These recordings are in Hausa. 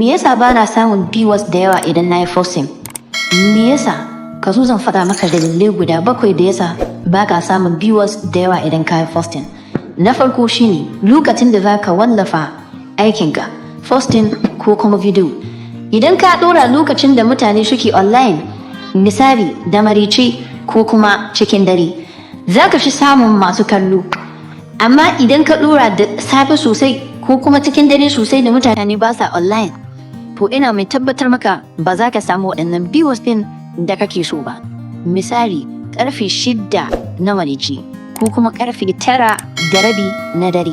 Me yasa ba na samun viewers da yawa idan na yi posting? Me yasa? Ka zo zan faɗa maka dalilai guda bakwai da yasa ba ka samun viewers da yawa idan ka yi posting. Na farko shine lokacin da za ka wallafa aikinka, posting ko kuma video. Idan ka ɗora lokacin da mutane suke online, misali da maraice ko kuma cikin dare, za ka fi samun masu kallo. Amma idan ka ɗora da safe sosai ko kuma cikin dare sosai da mutane ba sa online, to ina mai tabbatar maka ba za ka samu waɗannan viewers ɗin da kake so ba. Misali, karfe 6 na maraice ko kuma karfe 9:30 na dare.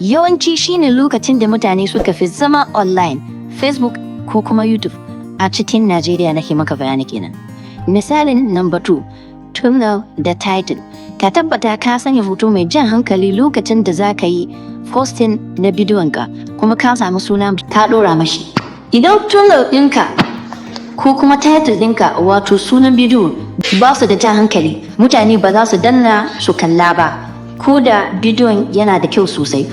Yawanci shine lokacin da mutane suka fi zama online, Facebook ko kuma YouTube a cikin Najeriya nake maka bayani kenan. Misalin number 2, thumbnail da title. Ka tabbata ka sanya hoto mai jan hankali lokacin da za ka yi posting na bidiyonka, kuma ka samu suna ka ɗora mashi. Idan thumbnail ɗinka ko kuma title ɗinka, wato sunan bidiyo, ba su da jan hankali, mutane ba za su danna su kalla ba, ko da bidiyon yana da kyau sosai.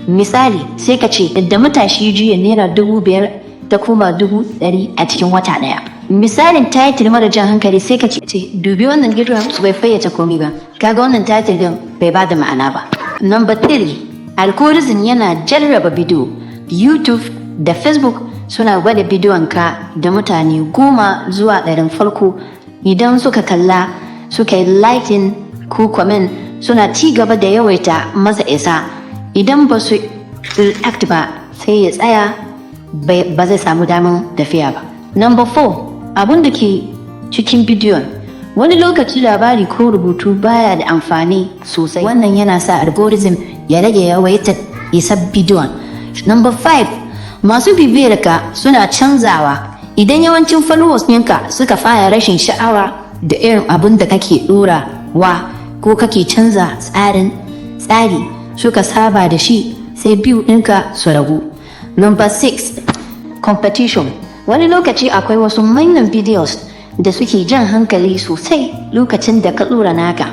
Misali, sai ka ce da matashi juya ₦5,000 ta koma 100,000 a cikin wata ɗaya. Misalin title mara jan hankali, sai ka ce, "Dubi wannan bidiyon bai fayyace komai ba." Kaga wannan title din bai bada ma'ana ba. Number 3, algorithm yana jarraba bidiyo. YouTube da Facebook suna gwada bidiyon ka da mutane 10 zuwa 100 farko. Idan suka kalla, suka yi liking ko comment, suna ci gaba da yawaita masa isa. Idan ba su react ba, sai ya tsaya, ba zai samu damar tafiya ba. Number 4, abun da ke cikin bidiyon. Wani lokaci labari ko rubutu baya da amfani sosai. Wannan yana sa algorithm ya rage yawaitar isa bidiyon. Number 5, masu bibiyar ka suna canzawa. Idan yawancin followers ɗinka suka fara rashin sha'awa da irin abun da kake ɗora wa ko kake canza tsarin tsari suka saba da shi, sai view ɗinka su ragu. Number 6, competition. Wani lokaci akwai wasu manyan videos da suke jan hankali sosai lokacin da ka ɗora naka.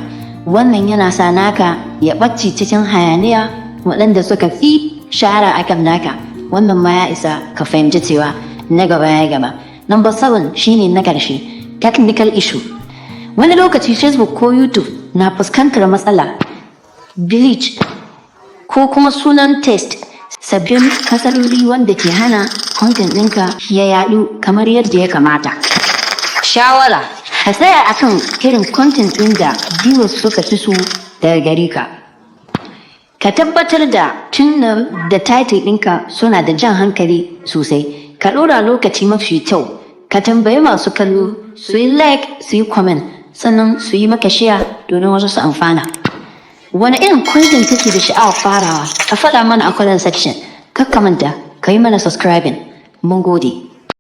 Wannan yana sa naka ya ɓace cikin hayaniya waɗanda suka fi shahara akan naka. Wannan ma ya isa ka fahimci cewa na gaba ya gaba. Number 7 shine na ƙarshe, technical issue. Wani lokaci Facebook ko YouTube na fuskantar matsala, glitch ko kuma sunan test, sabbin matsaloli wanda ke hana content ɗinka ya yaɗu kamar yadda ya kamata. Shawara: ka tsaya akan irin content ɗin da viewers suka fi so daga gare ka. Ka tabbatar da thumbnail da title ɗinka suna da jan hankali sosai. Ka ɗora lokaci mafi kyau. Ka tambayi masu kallo su yi like, su yi comment, sannan su yi maka share domin wasu su amfana. Wani irin content kake da sha'awar farawa? Ka faɗa mana a comment section. Kar ka manta ka yi mana subscribing. Mun gode.